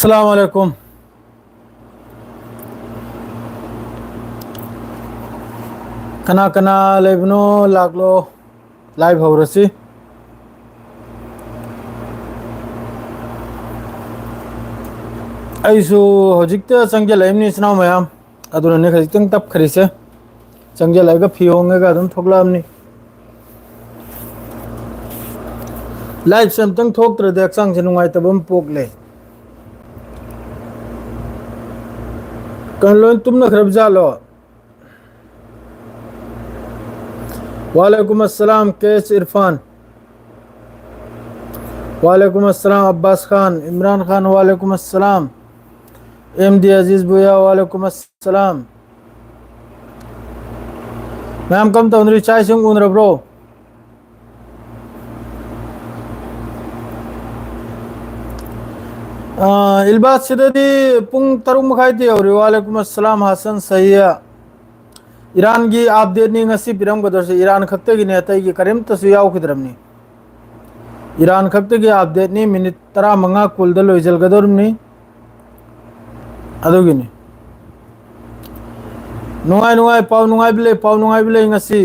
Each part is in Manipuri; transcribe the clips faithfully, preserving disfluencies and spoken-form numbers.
ꯑꯁꯂꯥꯝ ꯑꯂꯩꯀꯨꯝ꯫ ꯀꯅꯥ ꯀꯅꯥ ꯂꯩꯕꯅꯣ, ꯂꯥꯛꯂꯣ꯫ Live ꯍꯧꯔꯁꯤ꯫ ꯑꯩꯁꯨ ꯍꯧꯖꯤꯛꯇ ꯆꯪꯖꯜꯂꯛꯏꯕꯅꯤ, ꯏꯆꯤꯟ ꯏꯅꯥꯎ ꯃꯌꯥꯝ꯫ ꯑꯗꯨꯅꯅꯦ ꯈꯖꯤꯛꯇꯪ ꯇꯞꯈ꯭ꯔꯤꯁꯦ꯫ ꯆꯪꯖꯜꯂꯛꯑꯒ ꯐꯤ ꯍꯣꯡꯉꯒ ꯑꯗꯨꯝ ꯊꯣꯛꯂꯛꯑꯕꯅꯤ꯫ Live ꯁꯦ ꯑꯝꯇꯪ ꯊꯣꯛꯇ꯭ꯔꯗꯤ ꯍꯛꯆꯥꯡꯁꯦ ꯅꯨꯡꯉꯥꯏꯇꯕ ꯑꯃ ꯄꯣꯛꯂꯦ꯫ ꯀꯩꯅꯣ, ꯂꯣꯏ ꯇꯨꯝꯅꯈ꯭ꯔꯕ ꯖꯥꯠꯂꯣ? ꯋꯥꯂꯦꯀꯨꯝ ꯑꯁꯂꯥꯝ ꯀꯦ ꯑꯦꯁ ꯏꯔꯐꯥꯟ꯫ ꯋꯥꯂꯦꯀꯨꯝ ꯑꯁꯂꯥꯝ ꯑꯕꯥꯁ ꯈꯥꯟ꯫ ꯏꯝꯔꯥꯟ ꯈꯥꯟ, ꯋꯥꯂꯦꯀꯨꯝ ꯑꯁꯂꯥꯝ꯫ M D Aziz ꯚꯨꯌꯥ, ꯋꯥꯂꯦꯀꯨꯝ ꯑꯁꯂꯥꯝ꯫ ꯃꯌꯥꯝ ꯀꯝ ꯇꯧꯅꯔꯤ? ꯆꯥꯛ ꯏꯁꯤꯡ ꯎꯅꯔꯕ꯭ꯔꯣ? ꯑ, ꯏꯜꯕꯥꯁ, ꯁꯤꯗꯗꯤ ꯄꯨꯡ ꯇꯔꯨꯛ ꯃꯈꯥꯏꯗ ꯌꯧꯔꯤ꯫ ꯋꯥꯂꯦꯀꯨꯝ ꯑꯁꯂꯥꯝ ꯍꯁꯟ ꯁꯍꯤꯌꯥ꯫ ꯏꯔꯥꯟꯒꯤ update ꯅꯤ ꯉꯁꯤ ꯄꯤꯔꯝꯒꯗꯧꯔꯤꯁꯦ, ꯏꯔꯥꯟ ꯈꯛꯇꯒꯤꯅꯦ, ꯑꯇꯩꯒꯤ ꯀꯔꯤꯝꯇꯁꯨ ꯌꯥꯎꯈꯤꯗ꯭ꯔꯕꯅꯤ꯫ ꯏꯔꯥꯟ ꯈꯛꯇꯒꯤ update ꯅꯤ, ꯃꯤꯅꯤꯠ ꯇꯔꯥꯃꯉꯥ ꯀꯨꯟꯗ ꯂꯣꯏꯁꯤꯜꯒꯗꯧꯔꯤꯕꯅꯤ꯫ ꯑꯗꯨꯒꯤꯅꯤ꯫ ꯅꯨꯡꯉꯥꯏ ꯅꯨꯡꯉꯥꯏ ꯄꯥꯎ, ꯅꯨꯡꯉꯥꯏꯕ ꯂꯩ, ꯄꯥꯎ ꯅꯨꯡꯉꯥꯏꯕ ꯂꯩ ꯉꯁꯤ꯫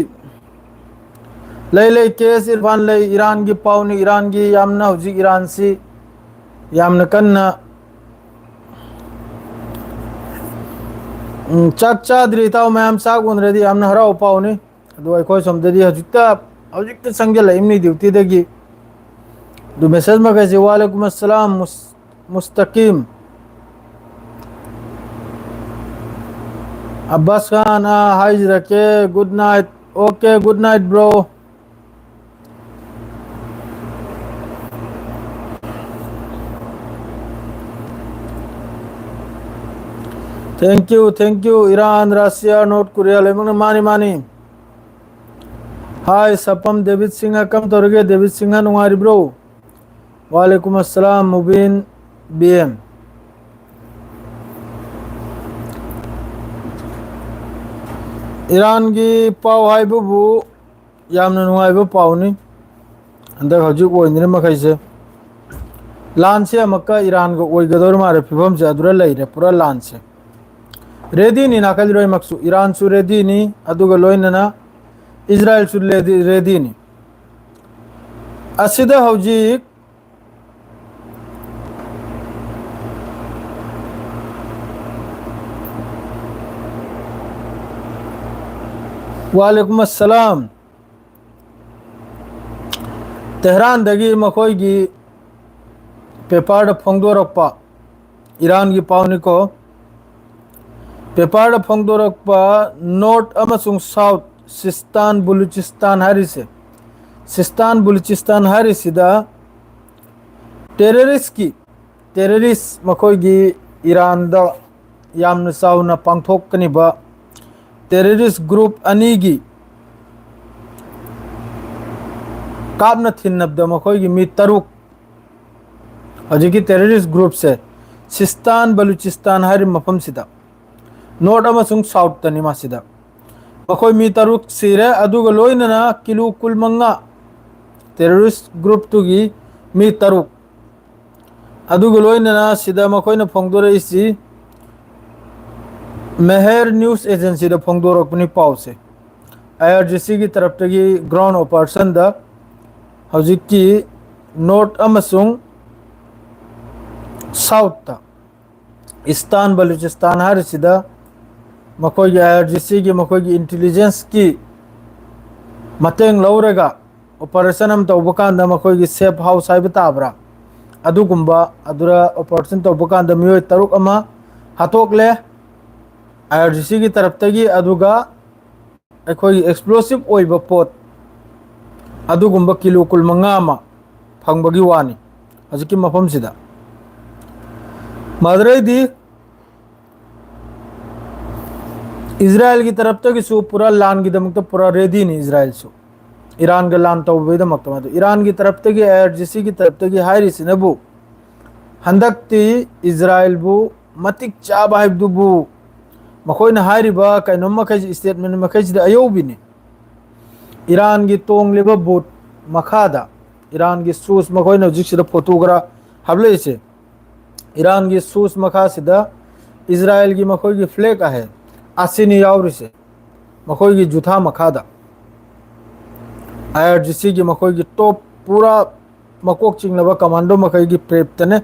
ꯂꯩ, ꯂꯩ, ꯀꯦ ꯑꯦꯁ ꯏꯔꯐꯥꯟ ꯂꯩ꯫ ꯏꯔꯥꯟꯒꯤ ꯄꯥꯎꯅꯤ, ꯏꯔꯥꯟꯒꯤ ꯌꯥꯝꯅ ꯍꯧꯖꯤꯛ ꯏꯔꯥꯟꯁꯤ ꯌꯥꯝꯅ ꯀꯟꯅ, ꯎꯝ, ꯆꯥꯛ ꯆꯥꯗ꯭ꯔꯤ ꯏꯇꯥꯎ ꯃꯌꯥꯝ, ꯆꯥꯛ ꯎꯅꯔꯗꯤ ꯌꯥꯝꯅ ꯍꯔꯥꯎꯕ ꯄꯥꯎꯅꯤ꯫ ꯑꯗꯣ ꯑꯩꯈꯣꯏ ꯁꯣꯝꯗꯗꯤ ꯍꯧꯖꯤꯛꯇ, ꯍꯧꯖꯤꯛꯇ ꯆꯪꯁꯤꯜꯂꯛꯏꯕꯅꯤ duty ꯗꯒꯤ꯫ ꯑꯗꯨ message ꯃꯈꯩꯁꯦ, "ꯋꯥꯂꯦꯀꯨꯝ ꯑꯁꯂꯥꯝ ꯃꯨꯁ-, ꯃꯨꯁꯇꯀꯤꯝ꯫ ꯑꯕꯥꯁ ꯈꯥꯟ, ꯑꯥ, ꯍꯥꯏꯖꯔꯛꯀꯦ, good night꯫ Okay, good night, bro꯫ Thank you, thank you, Iran, Russia, North Korea, ꯂꯣꯏꯅꯃꯛꯅ ꯃꯥꯅꯤ, ꯃꯥꯅꯤ꯫ Hi, ꯁꯄꯝ ꯗꯦꯕꯤꯠ ꯁꯤꯡꯍ, ꯀꯝ ꯇꯧꯔꯤꯒꯦ? ꯗꯦꯕꯤꯠ ꯁꯤꯡꯍ, ꯅꯨꯡꯉꯥꯏꯔꯤꯕ꯭ꯔꯣ? ꯋꯥꯂꯦꯀꯨꯝ ꯑꯁꯂꯥꯝ, ꯃꯨꯕꯤꯟ ꯕꯤ ꯑꯦꯝ꯫ ꯏꯔꯥꯟꯒꯤ ꯄꯥꯎ ꯍꯥꯏꯕꯕꯨ ꯌꯥꯝꯅ ꯅꯨꯡꯉꯥꯏꯕ ꯄꯥꯎꯅꯤ꯫ ꯍꯟꯗꯛ ꯍꯧꯖꯤꯛ ꯑꯣꯏꯅꯔꯤ ꯃꯈꯩꯁꯦ꯫ ꯂꯥꯟꯁꯦ ꯑꯃꯨꯛꯀ ꯏꯔꯥꯟꯒ ꯑꯣꯏꯒꯗꯧꯔ ꯃꯥꯜꯂꯦ, ꯐꯤꯕꯝꯁꯦ ꯑꯗꯨꯗ ꯂꯩꯔꯦ ꯄꯨꯔꯥ ꯂꯥꯟꯁꯦ꯫ ꯔꯦꯗꯤꯅꯤ ꯅꯥꯀꯜ ꯂꯣꯏꯅꯃꯛꯁꯨ, ꯏꯔꯥꯟꯁꯨ ꯔꯦꯗꯤꯅꯤ, ꯑꯗꯨꯒ ꯂꯣꯏꯅꯅ ꯏꯖꯔꯥꯏꯜꯁꯨ ꯔꯦꯗꯤ-, ꯔꯦꯗꯤꯅꯤ꯫ ꯑꯁꯤꯗ ꯍꯧꯖꯤꯛ ꯋꯥꯂꯦꯀꯨꯝ ꯑꯁꯂꯥꯝ꯫ ꯇꯦꯍꯔꯥꯟꯗꯒꯤ ꯃꯈꯣꯏꯒꯤ ꯄꯦꯄꯔꯗ ꯐꯣꯡꯗꯣꯔꯛꯄ ꯏꯔꯥꯟꯒꯤ ꯄꯥꯎꯅꯤꯀꯣ꯫ ꯄꯦꯄꯔꯗ ꯐꯣꯡꯗꯣꯔꯛꯄ ꯅꯣꯔꯠ ꯑꯃꯁꯨꯡ ꯁꯥꯎꯠ ꯁꯤꯁꯇꯥꯟ ꯕꯂꯨꯆꯤꯁꯇꯥꯟ ꯍꯥꯏꯔꯤꯁꯦ, ꯁꯤꯁꯇꯥꯟ ꯕꯂꯨꯆꯤꯁꯇꯥꯟ ꯍꯥꯏꯔꯤꯁꯤꯗ ꯇꯦꯔꯔꯤꯁꯀꯤ, ꯇꯦꯔꯔꯤꯁ ꯃꯈꯣꯏꯒꯤ ꯏꯔꯥꯟꯗ ꯌꯥꯝꯅ ꯆꯥꯎꯅ ꯄꯥꯡꯊꯣꯛꯀꯅꯤꯕ ꯇꯦꯔꯔꯤꯁ ꯒ꯭ꯔꯨꯞ ꯑꯅꯤꯒꯤ ꯀꯥꯞꯅ ꯊꯤꯟꯅꯕꯗ ꯃꯈꯣꯏꯒꯤ ꯃꯤ ꯇꯔꯨꯛ, ꯍꯧꯖꯤꯛꯀꯤ ꯇꯦꯔꯔꯤꯁ ꯒ꯭ꯔꯨꯞꯁꯦ ꯁꯤꯁꯇꯥꯟ ꯕꯂꯨꯆꯤꯁꯇꯥꯟ ꯍꯥꯏꯔꯤꯕ ꯃꯐꯝꯁꯤꯗ, ꯅꯣꯔꯠ ꯑꯃꯁꯨꯡ ꯁꯥꯎꯠꯇꯅꯤ ꯃꯁꯤꯗ, ꯃꯈꯣꯏ ꯃꯤ ꯇꯔꯨꯛ ꯁꯤꯔꯦ, ꯑꯗꯨꯒ ꯂꯣꯏꯅꯅ ꯀꯤꯂꯣ ꯀꯨꯟꯃꯉꯥ ꯇꯦꯔꯣꯔꯤꯁ ꯒ꯭ꯔꯨꯞꯇꯨꯒꯤ ꯃꯤ ꯇꯔꯨꯛ, ꯑꯗꯨꯒ ꯂꯣꯏꯅꯅ ꯁꯤꯗ ꯃꯈꯣꯏꯅ ꯐꯣꯡꯗꯣꯔꯛꯏꯁꯤ ꯃꯦꯍꯔ ꯅ꯭ꯌꯨꯁ ꯑꯦꯖꯦꯟꯁꯤꯗ ꯐꯣꯡꯗꯣꯔꯛꯄꯅꯤ ꯄꯥꯎꯁꯦ꯫ ꯑꯥꯏ ꯑꯥꯔ ꯖꯤ ꯁꯤꯒꯤ ꯇꯔꯞꯇꯒꯤ ꯒ꯭ꯔꯥꯎꯟ ꯑꯣꯄꯔꯦꯁꯟꯗ ꯍꯧꯖꯤꯛꯀꯤ ꯅꯣꯔꯠ ꯑꯃꯁꯨꯡ ꯁꯥꯎꯠꯇ ꯏꯁꯇꯥꯟ ꯕꯂꯨꯆꯤꯁꯇꯥꯟ ꯍꯥꯏꯔꯤꯁꯤꯗ ꯃꯈꯣꯏꯒꯤ ꯑꯥꯏ ꯑꯥꯔ ꯖꯤ ꯁꯤꯒꯤ ꯃꯈꯣꯏꯒꯤ ꯏꯟꯇꯤꯂꯤꯖꯦꯟꯁꯀꯤ ꯃꯇꯦꯡ ꯂꯧꯔꯒ ꯑꯣꯄꯔꯦꯁꯟ ꯑꯃ ꯇꯧꯕ ꯀꯥꯟꯗ ꯃꯈꯣꯏꯒꯤ ꯁꯦꯐ ꯍꯥꯎꯁ ꯍꯥꯏꯕ ꯇꯥꯕ꯭ꯔꯥ, ꯑꯗꯨꯒꯨꯝꯕ ꯑꯗꯨꯗ ꯑꯣꯄꯔꯦꯁꯟ ꯇꯧꯕ ꯀꯥꯟꯗ ꯃꯤꯑꯣꯏ ꯇꯔꯨꯛ ꯑꯃ ꯍꯥꯠꯇꯣꯛꯂꯦ꯫ ꯑꯥꯏ ꯑꯥꯔ ꯖꯤ ꯁꯤꯒꯤ ꯇꯔꯞꯇꯒꯤ, ꯑꯗꯨꯒ ꯑꯩꯈꯣꯏꯒꯤ ꯑꯦꯛꯁꯄ꯭ꯂꯣꯁꯤꯞ ꯑꯣꯏꯕ ꯄꯣꯠ ꯑꯗꯨꯒꯨꯝꯕ ꯀꯤꯂꯣ ꯀꯨꯟꯃꯉꯥ ꯑꯃ ꯐꯪꯕꯒꯤ ꯋꯥꯅꯤ ꯍꯧꯖꯤꯛꯀꯤ ꯃꯐꯝꯁꯤꯗ꯫ ꯃꯗꯨꯗꯩꯗꯤ ꯏꯖꯔꯥꯌꯦꯜꯒꯤ ꯇꯔꯞꯇꯒꯤꯁꯨ ꯄꯨꯔꯥ ꯂꯥꯟꯒꯤꯗꯃꯛꯇ ꯄꯨꯔꯥ ꯔꯦꯗꯤꯅꯤ ꯏꯖꯔꯥꯌꯦꯜꯁꯨ, ꯏꯔꯥꯟꯒ ꯂꯥꯟ ꯇꯧꯕꯒꯤꯗꯃꯛꯇ꯫ ꯃꯗꯨ ꯏꯔꯥꯟꯒꯤ ꯇꯔꯞꯇꯒꯤ, ꯑꯥꯏ ꯑꯥꯔ ꯖꯤ ꯁꯤꯒꯤ ꯇꯔꯞꯇꯒꯤ ꯍꯥꯏꯔꯤꯁꯤꯅꯕꯨ ꯍꯟꯗꯛꯇꯤ ꯏꯖꯔꯥꯌꯦꯜꯕꯨ ꯃꯇꯤꯛ ꯆꯥꯕ ꯍꯥꯏꯕꯗꯨꯕꯨ ꯃꯈꯣꯏꯅ ꯍꯥꯏꯔꯤꯕ ꯀꯩꯅꯣꯝ ꯃꯈꯩꯁꯤ, ꯏꯁꯇꯦꯠꯃꯦꯟ ꯃꯈꯩꯁꯤꯗ ꯑꯌꯧꯕꯤꯅꯤ꯫ ꯏꯔꯥꯟꯒꯤ ꯇꯣꯡꯂꯤꯕ ꯕꯣꯠ ꯃꯈꯥꯗ, ꯏꯔꯥꯟꯒꯤ ꯁꯨꯁ, ꯃꯈꯣꯏꯅ ꯍꯧꯖꯤꯛꯁꯤꯗ ꯐꯣꯇꯣ ꯈꯔ ꯍꯥꯞꯂꯛꯏꯁꯦ꯫ ꯏꯔꯥꯟꯒꯤ ꯁꯨꯁ ꯃꯈꯥꯁꯤꯗ ꯏꯖꯔꯥꯏꯜꯒꯤ ꯃꯈꯣꯏꯒꯤ ꯐ꯭ꯂꯦꯛ ꯑꯍꯦ, ꯑꯁꯤꯅꯤ ꯌꯥꯎꯔꯤꯁꯦ꯫ ꯃꯈꯣꯏꯒꯤ ꯖꯨꯊꯥ ꯃꯈꯥꯗ ꯑꯥꯏ ꯑꯥꯔ ꯖꯤ ꯁꯤꯒꯤ ꯃꯈꯣꯏꯒꯤ ꯇꯣꯞ ꯄꯨꯔꯥ ꯃꯀꯣꯛ ꯆꯤꯡꯂꯕ ꯀꯃꯥꯟꯗꯣ ꯃꯈꯩꯒꯤ ꯄ꯭ꯔꯦꯞꯇꯅꯦ꯫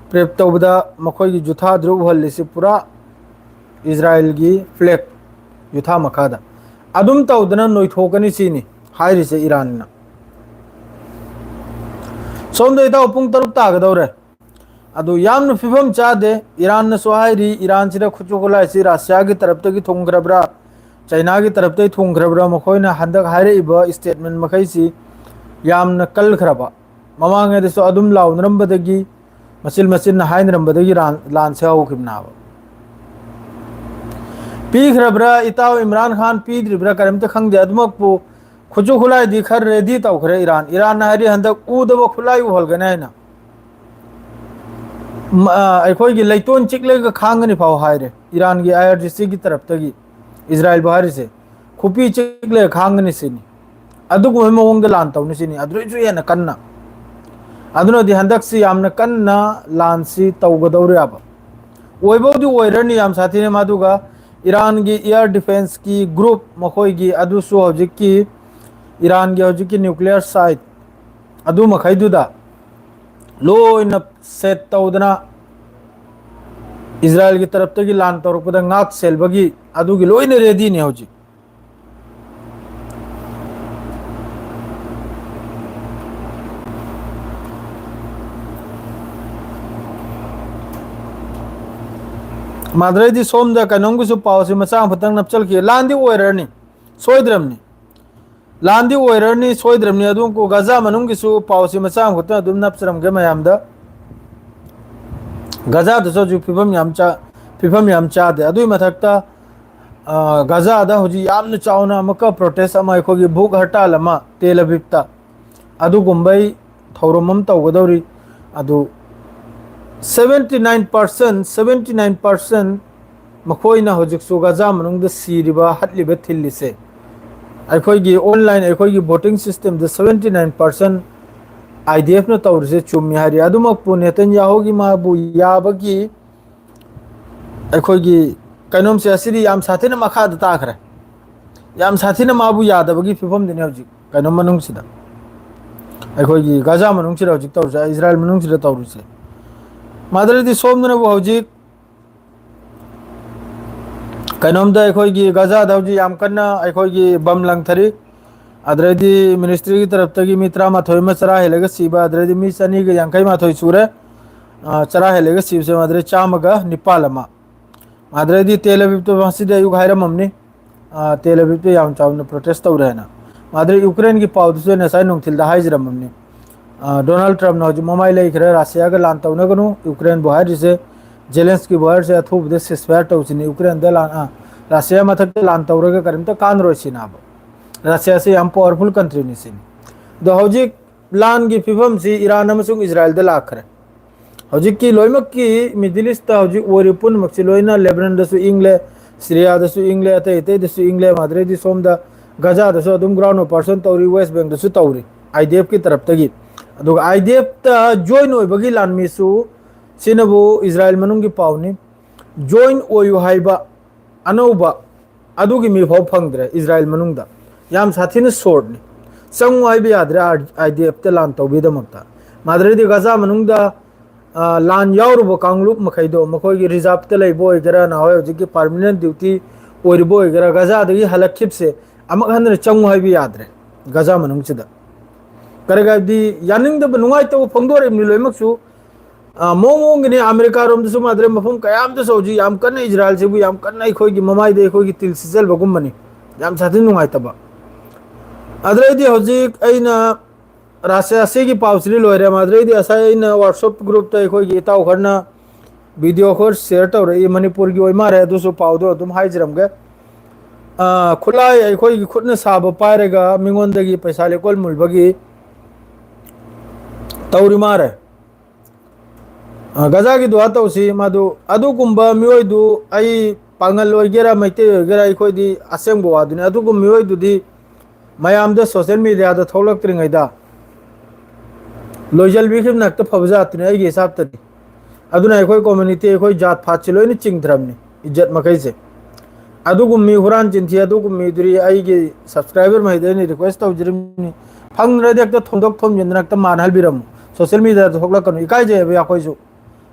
ꯄ꯭ꯔꯦꯞ ꯇꯧꯕꯗ ꯃꯈꯣꯏꯒꯤ ꯖꯨꯊꯥꯗꯨ ꯎꯍꯜꯂꯤꯁꯤ ꯄꯨꯔꯥ ꯏꯖꯔꯥꯏꯜꯒꯤ ꯐ꯭ꯂꯦꯛ ꯖꯨꯊꯥ ꯃꯈꯥꯗ꯫ ꯑꯗꯨꯝ ꯇꯧꯗꯅ ꯅꯣꯏꯊꯣꯛꯀꯅꯤ ꯁꯤꯅꯤ ꯍꯥꯏꯔꯤꯁꯦ ꯏꯔꯥꯟꯅ꯫ ꯁꯣꯝꯗ ꯏꯇꯥꯎ ꯄꯨꯡ ꯇꯔꯨꯛ ꯇꯥꯒꯗꯧꯔꯦ꯫ ꯑꯗꯨ ꯌꯥꯝꯅ ꯐꯤꯕꯝ ꯆꯥꯗꯦ꯫ ꯏꯔꯥꯟꯅꯁꯨ ꯍꯥꯏꯔꯤ, ꯏꯔꯥꯟꯁꯤꯗ ꯈꯨꯠꯁꯨ ꯈꯨꯠꯂꯥꯏꯁꯤ ꯔꯁꯤꯌꯥꯒꯤ ꯇꯔꯞꯇꯒꯤ ꯊꯨꯡꯈ꯭ꯔꯕ꯭ꯔꯥ, ꯆꯩꯅꯥꯒꯤ ꯇꯔꯞꯇꯒꯤ ꯊꯨꯡꯈ꯭ꯔꯕ꯭ꯔꯥ, ꯃꯈꯣꯏꯅ ꯍꯟꯗꯛ ꯍꯥꯏꯔꯛꯏꯕ ꯁ꯭ꯇꯦꯠꯃꯦꯟ ꯃꯈꯩꯁꯤ ꯌꯥꯝꯅ ꯀꯜꯈ꯭ꯔꯕ꯫ ꯃꯃꯥꯡꯉꯩꯗꯁꯨ ꯑꯗꯨꯝ ꯂꯥꯎꯅꯔꯝꯕꯗꯒꯤ, ꯃꯆꯤꯟ ꯃꯆꯤꯟꯅ ꯍꯥꯏꯅꯔꯝꯕꯗꯒꯤ ꯂꯥꯟ, ꯂꯥꯟꯁꯦ ꯍꯧꯈꯤꯕꯅꯦꯕ꯫ ꯄꯤꯈ꯭ꯔꯕ꯭ꯔꯥ ꯏꯇꯥꯎ ꯏꯝꯔꯥꯟ ꯈꯥꯟ, ꯄꯤꯗ꯭ꯔꯤꯕ꯭ꯔꯥ ꯀꯔꯤꯝꯇ ꯈꯪꯗꯦ꯫ ꯑꯗꯨꯃꯛꯄꯨ ꯈꯨꯠꯁꯨ ꯈꯨꯠꯂꯥꯏꯗꯤ ꯈꯔ ꯔꯦꯗꯤ ꯇꯧꯈ꯭ꯔꯦ ꯏꯔꯥꯟ꯫ ꯏꯔꯥꯟꯅ ꯍꯥꯏꯔꯤ ꯍꯟꯗꯛ ꯎꯗꯕ ꯈꯨꯠꯂꯥꯏ ꯎꯍꯜꯒꯅꯤ ꯍꯥꯏꯅ꯫ ꯃ-, ꯑ, ꯑꯩꯈꯣꯏꯒꯤ ꯂꯩꯇꯣꯟ ꯆꯤꯛꯂꯒ ꯈꯥꯡꯒꯅꯤ ꯐꯥꯎ ꯍꯥꯏꯔꯦ ꯏꯔꯥꯟꯒꯤ ꯑꯥꯏ ꯑꯥꯔ ꯖꯤ ꯁꯤꯒꯤ ꯇꯔꯞꯇꯒꯤ꯫ ꯏꯖꯔꯥꯏꯜꯕꯨ ꯍꯥꯏꯔꯤꯁꯦ ꯈꯨꯄꯤ ꯆꯤꯛꯂꯒ ꯈꯥꯡꯒꯅꯤ ꯁꯤꯅꯤ꯫ ꯑꯗꯨꯒꯨꯝꯕ ꯃꯑꯣꯡꯗ ꯂꯥꯟ ꯇꯧꯅꯤ ꯁꯤꯅꯤ, ꯑꯗꯨꯗꯩꯁꯨ ꯍꯦꯟꯅ ꯀꯟꯅ꯫ ꯑꯗꯨꯅꯗꯤ ꯍꯟꯗꯛꯁꯤ ꯌꯥꯝꯅ ꯀꯟꯅ ꯂꯥꯟꯁꯤ ꯇꯧꯒꯗꯧꯔꯤꯕ꯫ ꯑꯣꯏꯕꯕꯨꯗꯤ ꯑꯣꯏꯔꯅꯤ, ꯌꯥꯝ ꯁꯥꯊꯤꯅ꯫ ꯃꯗꯨꯒ ꯏꯔꯥꯟꯒꯤ ꯏꯌꯥꯔ ꯗꯤꯐꯦꯟꯁꯀꯤ ꯒ꯭ꯔꯨꯞ ꯃꯈꯣꯏꯒꯤ ꯑꯗꯨꯁꯨ ꯍꯧꯖꯤꯛꯀꯤ ꯏꯔꯥꯟꯒꯤ ꯍꯧꯖꯤꯛꯀꯤ ꯅ꯭ꯌꯨꯀ꯭ꯂꯤꯌꯔ ꯁꯥꯏꯠ ꯑꯗꯨ ꯃꯈꯩꯗꯨꯗ ꯂꯣꯏꯅ ꯁꯦꯠ ꯇꯧꯗꯅ ꯏꯖꯔꯥꯏꯜꯒꯤ ꯇꯔꯞꯇꯒꯤ ꯂꯥꯟ ꯇꯧꯔꯛꯄꯗ ꯉꯥꯛ ꯁꯦꯜꯕꯒꯤ ꯑꯗꯨꯒꯤ ꯂꯣꯏꯅ ꯔꯦꯗꯤꯅꯤ ꯍꯧꯖꯤꯛ꯫ ꯃꯥꯗ꯭ꯔꯩꯗꯤ ꯁꯣꯝꯗ ꯀꯩꯅꯣꯝꯒꯤꯁꯨ ꯄꯥꯎꯁꯤ ꯃꯆꯥ ꯑꯃꯈꯛꯇꯪ ꯅꯞꯆꯜꯈꯤ꯫ ꯂꯥꯟꯗꯤ ꯑꯣꯏꯔꯅꯤ, ꯁꯣꯏꯗ꯭ꯔꯕꯅꯤ꯫ ꯂꯥꯟꯗꯤ ꯑꯣꯏꯔꯅꯤ, ꯁꯣꯏꯗ꯭ꯔꯕꯅꯤ꯫ ꯑꯗꯨ ꯒꯖꯥ ꯃꯅꯨꯡꯒꯤꯁꯨ ꯄꯥꯎꯁꯤ ꯃꯆꯥ ꯑꯃꯈꯛꯇꯪ ꯑꯗꯨꯝ ꯅꯞꯆꯔꯝꯒꯦ ꯃꯌꯥꯝꯗ꯫ ꯒꯖꯥꯗꯁꯨ ꯍꯧꯖꯤꯛ ꯐꯤꯕꯝ ꯌꯥꯝ ꯆꯥ-, ꯐꯤꯕꯝ ꯌꯥꯝ ꯆꯥꯗꯦ꯫ ꯑꯗꯨꯒꯤ ꯃꯊꯛꯇ, ꯑ, ꯒꯖꯥꯗ ꯍꯧꯖꯤꯛ ꯌꯥꯝꯅ ꯆꯥꯎꯅ ꯑꯃꯨꯛꯀ ꯄ꯭ꯔꯣꯇꯦꯁ ꯑꯃ, ꯑꯩꯈꯣꯏꯒꯤ ꯚꯨꯛ ꯍꯔꯇꯥꯜ ꯑꯃ ꯇꯦꯜ ꯑꯕꯤꯕꯇ, ꯑꯗꯨꯒꯨꯝꯕꯩ ꯊꯧꯔꯝ ꯑꯃ ꯇꯧꯒꯗꯧꯔꯤ꯫ ꯑꯗꯨ seventy nine percent, seventy nine percent ꯃꯈꯣꯏꯅ ꯍꯧꯖꯤꯛꯁꯨ ꯒꯖꯥ ꯃꯅꯨꯡꯗ ꯁꯤꯔꯤꯕ, ꯍꯠꯂꯤꯕ, ꯊꯤꯜꯂꯤꯁꯦ꯫ ꯑꯩꯈꯣꯏꯒꯤ online, ꯑꯩꯈꯣꯏꯒꯤ voting system the seventy nine percent I D ꯑꯦꯐꯅ ꯇꯧꯔꯤꯁꯦ ꯆꯨꯝꯃꯤ ꯍꯥꯏꯔꯤ꯫ ꯑꯗꯨꯃꯛꯄꯨ ꯅꯦꯇꯟꯌꯥꯍꯨꯒꯤ ꯃꯥꯕꯨ ꯌꯥꯕꯒꯤ ꯑꯩꯈꯣꯏꯒꯤ ꯀꯩꯅꯣꯝꯁꯦ ꯑꯁꯤꯗꯤ ꯌꯥꯝ ꯁꯥꯊꯤꯅ ꯃꯈꯥꯗ ꯇꯥꯈ꯭ꯔꯦ꯫ ꯌꯥꯝ ꯁꯥꯊꯤꯅ ꯃꯥꯕꯨ ꯌꯥꯗꯕꯒꯤ ꯐꯤꯕꯝꯗꯨꯅꯤ ꯍꯧꯖꯤꯛ ꯀꯩꯅꯣ ꯃꯅꯨꯡꯁꯤꯗ, ꯑꯩꯈꯣꯏꯒꯤ ꯒꯖꯥ ꯃꯅꯨꯡꯁꯤꯗ ꯍꯧꯖꯤꯛ ꯇꯧꯔꯤꯁꯦ, ꯏꯁꯔꯥꯏꯜ ꯃꯅꯨꯡꯁꯤꯗ ꯇꯧꯔꯤꯁꯦ꯫ ꯃꯥꯗ꯭ꯔꯗꯤ ꯁꯣꯝꯗꯅꯕꯨ ꯍꯧꯖꯤꯛ ꯀꯩꯅꯣꯝꯗ ꯑꯩꯈꯣꯏꯒꯤ ꯒꯖꯥꯗ ꯍꯧꯖꯤꯛ ꯌꯥꯝ ꯀꯟꯅ ꯑꯩꯈꯣꯏꯒꯤ ꯕꯝ ꯂꯪꯊꯔꯤ꯫ ꯑꯗꯨꯗꯩꯗꯤ ꯃꯤꯅꯤꯁꯇ꯭ꯔꯤꯒꯤ ꯇꯔꯞꯇꯒꯤ ꯃꯤ ꯇꯔꯥꯃꯥꯊꯣꯏ ꯑꯃ ꯆꯔꯥ ꯍꯦꯜꯂꯒ ꯁꯤꯕ, ꯑꯗꯨꯗꯩꯗꯤ ꯃꯤ ꯆꯅꯤꯒ ꯌꯥꯡꯈꯩ ꯃꯥꯊꯣꯏ ꯁꯨꯔꯦ꯫ ꯑ, ꯆꯔꯥ ꯍꯦꯜꯂꯒ ꯁꯤꯕꯁꯦ ꯃꯥꯗ꯭ꯔꯗꯤ ꯆꯥꯝꯃꯒ ꯅꯤꯄꯥꯜ ꯑꯃ꯫ ꯃꯥꯗ꯭ꯔꯗꯤ ꯇꯦꯜ ꯑꯕꯤꯕꯇꯣ ꯉꯁꯤꯗꯤ ꯑꯌꯨꯛ ꯍꯥꯏꯔꯝꯃꯝꯅꯤ꯫ ꯑ, ꯇꯦꯜ ꯑꯕꯤꯕꯇ ꯌꯥꯝ ꯆꯥꯎꯅ ꯄ꯭ꯔꯣꯇꯦꯁ ꯇꯧꯔꯦ ꯍꯥꯏꯅ꯫ ꯃꯥꯗ꯭ꯔꯗꯤ ꯌꯨꯀ꯭ꯔꯦꯟꯒꯤ ꯄꯥꯎꯗꯨꯁꯨ ꯑꯩꯅ ꯉꯁꯥꯏ ꯅꯨꯡꯊꯤꯜꯗ ꯍꯥꯏꯖꯔꯝꯃꯝꯅꯤ꯫ ꯑ, ꯗꯣꯅꯥꯜꯗ ꯇ꯭ꯔꯝꯞꯅ ꯍꯧꯖꯤꯛ ꯃꯃꯥꯏ ꯂꯩꯈ꯭ꯔꯦ, ꯔꯁꯤꯌꯥꯒ ꯂꯥꯟ ꯇꯧꯅꯒꯅꯨ, ꯌꯨꯀ꯭ꯔꯦꯟꯕꯨ ꯍꯥꯏꯔꯤꯁꯦ꯫ ꯖꯦꯂꯦꯟꯁꯀꯤꯕꯨ ꯍꯥꯏꯔꯤꯁꯦ ꯑꯊꯨꯕꯗ ceasefire ꯇꯧꯁꯤꯅꯤ, ꯌꯨꯀ꯭ꯔꯦꯟꯗ ꯂꯥꯟ, ꯑ, ꯔꯁꯤꯌꯥ ꯃꯊꯛꯇ ꯂꯥꯟ ꯇꯧꯔꯒ ꯀꯔꯤꯝꯇ ꯀꯥꯟꯅꯔꯣꯏ ꯁꯤꯅꯦꯕ꯫ ꯔꯁꯤꯌꯥꯁꯦ ꯌꯥꯝ powerful countryꯅꯤ ꯁꯤꯅꯤ꯫ ꯑꯗꯣ ꯍꯧꯖꯤꯛ ꯂꯥꯟꯒꯤ ꯐꯤꯕꯝꯁꯤ ꯏꯔꯥꯟ ꯑꯃꯁꯨꯡ ꯏꯁꯔꯥꯏꯜꯗ ꯂꯥꯛꯈ꯭ꯔꯦ꯫ ꯍꯧꯖꯤꯛꯀꯤ ꯂꯣꯏꯅꯃꯛꯀꯤ Middle Eastꯇ ꯍꯧꯖꯤꯛ ꯑꯣꯏꯔꯤꯕ ꯄꯨꯝꯅꯃꯛꯁꯤ ꯂꯣꯏꯅ ꯂꯦꯕꯅꯟꯗꯁꯨ ꯏꯪꯂꯦ, ꯁꯤꯔꯤꯌꯥꯗꯁꯨ ꯏꯪꯂꯦ, ꯑꯇꯩ ꯑꯇꯩꯗꯁꯨ ꯏꯪꯂꯦ, ꯃꯥꯗ꯭ꯔꯗꯤ ꯁꯣꯝꯗ ꯒꯖꯥꯗꯁꯨ ꯑꯗꯨꯝ ground operation ꯇꯧꯔꯤ, ꯋꯦꯁ ꯕꯦꯡꯗꯁꯨ ꯇꯧꯔꯤ, ꯑꯥꯏ ꯗꯤ ꯑꯦꯐꯀꯤ ꯇꯔꯞꯇꯒꯤ꯫ ꯑꯗꯨꯒ ꯑꯥꯏ ꯗꯤ ꯑꯦꯐꯇ join ꯑꯣꯏꯕꯒꯤ ꯂꯥꯟꯃꯤꯁꯨ, ꯁꯤꯅꯕꯨ ꯏꯁꯔꯥꯏꯜ ꯃꯅꯨꯡꯒꯤ ꯄꯥꯎꯅꯤ꯫ Join ꯑꯣꯏꯌꯨ ꯍꯥꯏꯕ ꯑꯅꯧꯕ ꯑꯗꯨꯒꯤ ꯃꯤ ꯐꯥꯎ ꯐꯪꯗ꯭ꯔꯦ ꯏꯁꯔꯥꯏꯜ ꯃꯅꯨꯡꯗ꯫ ꯌꯥꯝ ꯁꯥꯊꯤꯅ shortꯅꯤ꯫ ꯆꯪꯉꯨ ꯍꯥꯏꯕ ꯌꯥꯗ꯭ꯔꯦ ꯑꯥꯏ ꯗꯤ ꯑꯦꯐꯇ ꯂꯥꯟ ꯇꯧꯕꯒꯤꯗꯃꯛꯇ꯫ ꯃꯥꯗ꯭ꯔꯗꯤ ꯒꯖꯥ ꯃꯅꯨꯡꯗ, ꯑ, ꯂꯥꯟ ꯌꯥꯎꯔꯨꯕ ꯀꯥꯡꯂꯨꯞ ꯃꯈꯩꯗꯣ, ꯃꯈꯣꯏꯒꯤ reserveꯇ ꯂꯩꯕ ꯑꯣꯏꯒꯦꯔꯥ, ꯅꯍꯥꯟꯋꯥꯏ ꯍꯧꯖꯤꯛꯀꯤ permanent duty ꯑꯣꯏꯔꯤꯕ ꯑꯣꯏꯒꯦꯔꯥ, ꯒꯖꯥꯗꯒꯤ ꯍꯜꯂꯛꯈꯤꯕꯁꯦ ꯑꯃꯨꯛ ꯍꯟꯅ ꯆꯪꯉꯨ ꯍꯥꯏꯕ ꯌꯥꯗ꯭ꯔꯦ ꯒꯖꯥ ꯃꯅꯨꯡꯁꯤꯗ꯫ ꯀꯔꯤꯒꯤꯅꯣ ꯍꯥꯏꯕꯗꯤ ꯌꯥꯅꯤꯡꯗꯕ, ꯅꯨꯡꯉꯥꯏꯇꯕ ꯐꯣꯡꯗꯣꯔꯛꯏꯕꯅꯤ ꯂꯣꯏꯅꯃꯛꯁꯨ꯫ ꯑ, ꯃꯑꯣꯡ ꯃꯑꯣꯡꯒꯤꯅꯤ꯫ ꯑꯃꯦꯔꯤꯀꯥꯔꯣꯝꯗꯁꯨ ꯃꯥꯗ꯭ꯔꯦ ꯃꯐꯝ ꯀꯌꯥ ꯑꯃꯗꯁꯨ ꯍꯧꯖꯤꯛ ꯌꯥꯝ ꯀꯟꯅ ꯏꯁꯔꯥꯏꯜꯁꯤꯕꯨ ꯌꯥꯝ ꯀꯟꯅ ꯑꯩꯈꯣꯏꯒꯤ ꯃꯃꯥꯏꯗ ꯑꯩꯈꯣꯏꯒꯤ ꯇꯤꯜ ꯁꯤꯠꯆꯜꯕꯒꯨꯝꯕꯅꯤ꯫ ꯌꯥꯝ ꯁꯥꯊꯤꯅ ꯅꯨꯡꯉꯥꯏꯇꯕ꯫ ꯑꯗꯨꯗꯩꯗꯤ ꯍꯧꯖꯤꯛ ꯑꯩꯅ ꯔꯁꯤꯌꯥ ꯑꯁꯤꯒꯤ ꯄꯥꯎꯁꯤꯗꯤ ꯂꯣꯏꯔꯦ꯫ ꯃꯥꯗ꯭ꯔꯗꯤ ꯉꯁꯥꯏ ꯑꯩꯅ WhatsApp groupꯇ ꯑꯩꯈꯣꯏꯒꯤ ꯏꯇꯥꯎ ꯈꯔꯅ video ꯈꯔ share ꯇꯧꯔꯛꯏ, ꯃꯅꯤꯄꯨꯔꯒꯤ ꯑꯣꯏ ꯃꯥꯜꯂꯦ, ꯑꯗꯨꯁꯨ ꯄꯥꯎꯗꯣ ꯑꯗꯨꯝ ꯍꯥꯏꯖꯔꯝꯒꯦ꯫ ꯑ, ꯈꯨꯠꯂꯥꯏ ꯑꯩꯈꯣꯏꯒꯤ ꯈꯨꯠꯅ ꯁꯥꯕ ꯄꯥꯏꯔꯒ ꯃꯤꯉꯣꯟꯗꯒꯤ ꯄꯩꯁꯥ ꯂꯦꯀꯣꯜ ꯃꯨꯜꯕꯒꯤ ꯇꯧꯔꯤ ꯃꯥꯜꯂꯦ꯫ ꯑ, ꯒꯖꯥꯒꯤ ꯗꯨꯋꯥ ꯇꯧꯁꯤ꯫ ꯃꯗꯨ, ꯑꯗꯨꯒꯨꯝꯕ ꯃꯤꯑꯣꯏꯗꯨ, ꯑꯩ ꯄꯥꯉꯜ ꯑꯣꯏꯒꯦꯔꯥ ꯃꯩꯇꯩ ꯑꯣꯏꯒꯦꯔꯥ, ꯑꯩꯈꯣꯏꯗꯤ ꯑꯁꯦꯡꯕ ꯋꯥꯗꯨꯅꯤ꯫ ꯑꯗꯨꯒꯨꯝꯕ ꯃꯤꯑꯣꯏꯗꯨꯗꯤ ꯃꯌꯥꯝꯗ social mediaꯗ ꯊꯣꯛꯂꯛꯇ꯭ꯔꯤꯉꯩꯗ ꯂꯣꯏꯖꯜꯕꯤꯈꯤꯕꯅ ꯍꯦꯛꯇ ꯐꯕ ꯖꯥꯠꯇꯨꯅꯤ ꯑꯩꯒꯤ ꯍꯤꯁꯥꯞꯇꯗꯤ꯫ ꯑꯗꯨꯅ ꯑꯩꯈꯣꯏ community, ꯑꯩꯈꯣꯏ ꯖꯥꯠ ꯐꯥꯠꯁꯤ ꯂꯣꯏꯅ ꯆꯤꯡꯊꯔꯝꯅꯤ, ꯏꯖꯠ ꯃꯈꯩꯁꯦ꯫ ꯑꯗꯨꯒꯨꯝ ꯃꯤ ꯍꯨꯔꯥꯟ ꯆꯤꯟꯊꯤ, ꯑꯗꯨꯒꯨꯝ ꯃꯤꯗꯨꯗꯤ ꯑꯩꯒꯤ subscriber ꯃꯈꯩꯗ ꯑꯩꯅ request ꯇꯧꯖꯔꯤꯕꯅꯤ, ꯐꯪꯗ꯭ꯔꯗꯤ ꯍꯦꯛꯇ ꯊꯣꯝꯗꯣꯛ ꯊꯣꯝꯖꯤꯟꯗꯅ ꯍꯦꯛꯇ ꯃꯥꯟꯅꯍꯟꯕꯤꯔꯝꯃꯨ꯫ Social media ꯗ ꯊꯣꯛꯂꯛꯀꯅꯨ, ꯏꯀꯥꯏꯖꯩꯑꯕ ꯑꯩꯈꯣꯏꯁꯨ,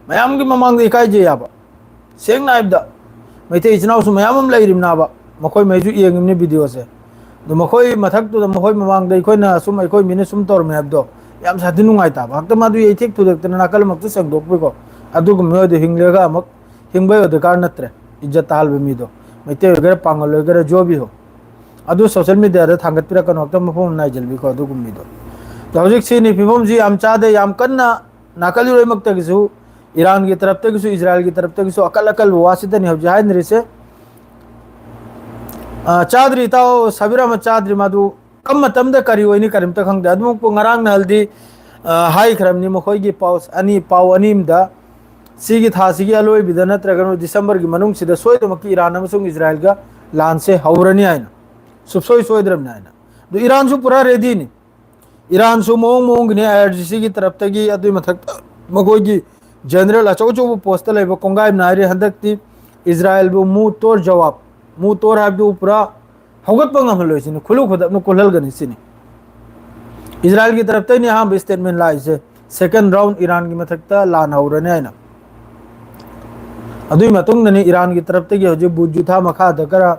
ꯃꯌꯥꯝꯒꯤ ꯃꯃꯥꯡꯗ ꯏꯀꯥꯏꯖꯩ ꯍꯥꯏꯕ꯫ ꯁꯦꯡꯅ ꯍꯥꯏꯕꯗ, ꯃꯩꯇꯩ ꯏꯆꯤꯟ ꯏꯅꯥꯎꯁꯨ ꯃꯌꯥꯝ ꯑꯃ ꯂꯩꯔꯤꯕꯅꯦꯕ, ꯃꯈꯣꯏ ꯃꯩꯁꯨ ꯌꯦꯡꯉꯤꯕꯅꯤ video ꯁꯦ꯫ ꯑꯗꯣ ꯃꯈꯣꯏ ꯃꯊꯛꯇꯨꯗ, ꯃꯈꯣꯏ ꯃꯃꯥꯡꯗ ꯑꯩꯈꯣꯏꯅ ꯁꯨꯝ, ꯑꯩꯈꯣꯏ ꯃꯤꯅ ꯁꯨꯝ ꯇꯧꯔꯝꯃꯦ ꯍꯥꯏꯕꯗꯣ ꯌꯥꯝ ꯁꯥꯊꯤ ꯅꯨꯡꯉꯥꯏꯇꯕ꯫ ꯍꯦꯛꯇ ꯃꯗꯨ ꯌꯩꯊꯦꯛ ꯊꯨꯗꯦꯛꯇꯅ ꯅꯥꯀꯜ ꯑꯃꯛꯇ ꯁꯦꯡꯗꯣꯛꯄꯤꯀꯣ꯫ ꯑꯗꯨꯒꯨꯝꯕ ꯃꯤꯑꯣꯏꯗꯣ ꯍꯤꯡꯂꯒ ꯑꯃꯨꯛ ꯍꯤꯡꯕꯩ ꯑꯣꯏꯗ ꯀꯥꯔ ꯅꯠꯇ꯭ꯔꯦ꯫ ꯏꯖꯠ ꯇꯥꯍꯜꯕ ꯃꯤꯗꯣ, ꯃꯩꯇꯩ ꯑꯣꯏꯒꯦꯔꯥ, ꯄꯥꯡꯒꯜ ꯑꯣꯏꯒꯦꯔꯥ, ꯖꯣꯕꯤ ꯍꯣ, ꯑꯗꯨ social media ꯗ ꯊꯥꯡꯒꯠꯄꯤꯔꯛꯀꯅꯨ, ꯍꯦꯛꯇ ꯃꯐꯝ ꯑꯃ ꯅꯥꯏꯖꯜꯕꯤꯀꯣ ꯑꯗꯨꯒꯨꯝꯕ ꯃꯤꯗꯣ꯫ ꯑꯗꯣ ꯍꯧꯖꯤꯛ ꯁꯤꯅꯤ ꯐꯤꯕꯝꯁꯤ ꯌꯥꯝ ꯆꯥꯗꯦ, ꯌꯥꯝ ꯀꯟꯅ ꯅꯥꯀꯜ ꯏꯔꯣꯏꯃꯛꯇꯒꯤꯁꯨ, ꯏꯔꯥꯟꯒꯤ ꯇꯔꯞꯇꯒꯤꯁꯨ, ꯏꯖꯔꯥꯏꯜꯒꯤ ꯇꯔꯞꯇꯒꯤꯁꯨ ꯑꯀꯜ ꯑꯀꯜꯕ ꯋꯥꯁꯤꯗꯅꯤ ꯍꯧꯖꯤꯛ ꯍꯥꯏꯅꯔꯤꯁꯦ꯫ ꯑ, ꯆꯥꯗ꯭ꯔꯤ ꯏꯇꯥꯎ ꯁꯕꯤꯔ ꯑꯃ ꯆꯥꯗ꯭ꯔꯤ, ꯃꯗꯨ ꯀꯔꯝꯕ ꯃꯇꯝꯗ ꯀꯔꯤ ꯑꯣꯏꯅꯤ ꯀꯔꯤꯝꯇ ꯈꯪꯗꯦ꯫ ꯑꯗꯨꯃꯛꯄꯨ ꯉꯔꯥꯡ ꯅꯍꯥꯜꯗꯤ, ꯑ, ꯍꯥꯏꯈ꯭ꯔꯕꯅꯤ ꯃꯈꯣꯏꯒꯤ ꯄꯥꯎ ꯑꯅꯤ, ꯄꯥꯎ ꯑꯅꯤ ꯑꯃꯗ, ꯁꯤꯒꯤ ꯊꯥꯁꯤꯒꯤ ꯑꯂꯣꯏꯕꯤꯗ ꯅꯠꯇ꯭ꯔꯒꯅ ꯗꯤꯁꯦꯝꯕꯔꯒꯤ ꯃꯅꯨꯡꯁꯤꯗ ꯁꯣꯏꯗꯅꯃꯛꯀꯤ ꯏꯔꯥꯟ ꯑꯃꯁꯨꯡ ꯏꯖꯔꯥꯏꯜꯒ ꯂꯥꯟꯁꯦ ꯍꯧꯔꯅꯤ ꯍꯥꯏꯅ, ꯁꯨꯞꯁꯣꯏ ꯁꯣꯏꯗ꯭ꯔꯕꯅꯤ ꯍꯥꯏꯅ꯫ ꯑꯗꯨ ꯏꯔꯥꯟꯁꯨ ꯄꯨꯔꯥ ꯔꯦꯗꯤꯅꯤ꯫ ꯏꯔꯥꯟꯁꯨ ꯃꯑꯣꯡ ꯃꯑꯣꯡꯒꯤꯅꯤ, ꯑꯥꯏ ꯑꯥꯔ ꯖꯤ ꯁꯤꯒꯤ ꯇꯔꯞꯇꯒꯤ, ꯑꯗꯨꯒꯤ ꯃꯊꯛꯇ ꯃꯈꯣꯏꯒꯤ ꯖꯦꯅꯔꯦꯜ ꯑꯆꯧ ꯑꯆꯧꯕ ꯄꯣꯁꯇ ꯂꯩꯕ ꯀꯣꯡꯒꯥꯏ ꯅꯥꯏꯔꯦ꯫ ꯍꯟꯗꯛꯇꯤ ꯏꯖꯔꯥꯏꯜꯕꯨ ꯃꯨ ꯇꯣꯔ ꯖꯋꯥꯕ, ꯃꯨ ꯇꯣꯔ ꯍꯥꯏꯕꯗꯨ ꯄꯨꯔꯥ ꯍꯧꯒꯠꯄ ꯉꯝꯍꯜꯂꯣꯏ ꯁꯤꯅꯤ, ꯈꯨꯜꯂꯨ ꯈꯨꯗꯞꯅ ꯀꯨꯜꯍꯜꯒꯅꯤ ꯁꯤꯅꯤ꯫ ꯏꯖꯔꯥꯏꯜꯒꯤ ꯇꯔꯞꯇꯩꯅꯤ ꯑꯍꯥꯟꯕ statement ꯂꯥꯛꯏꯁꯦ, second round ꯏꯔꯥꯟꯒꯤ ꯃꯊꯛꯇ ꯂꯥꯟ ꯍꯧꯔꯅꯤ ꯍꯥꯏꯅ꯫ ꯑꯗꯨꯒꯤ ꯃꯇꯨꯡꯗꯅꯤ ꯏꯔꯥꯟꯒꯤ ꯇꯔꯞꯇꯒꯤ ꯍꯧꯖꯤꯛ ꯕꯨꯔꯖ ꯈꯂꯤꯐꯥ ꯃꯈꯥꯗ ꯈꯔ,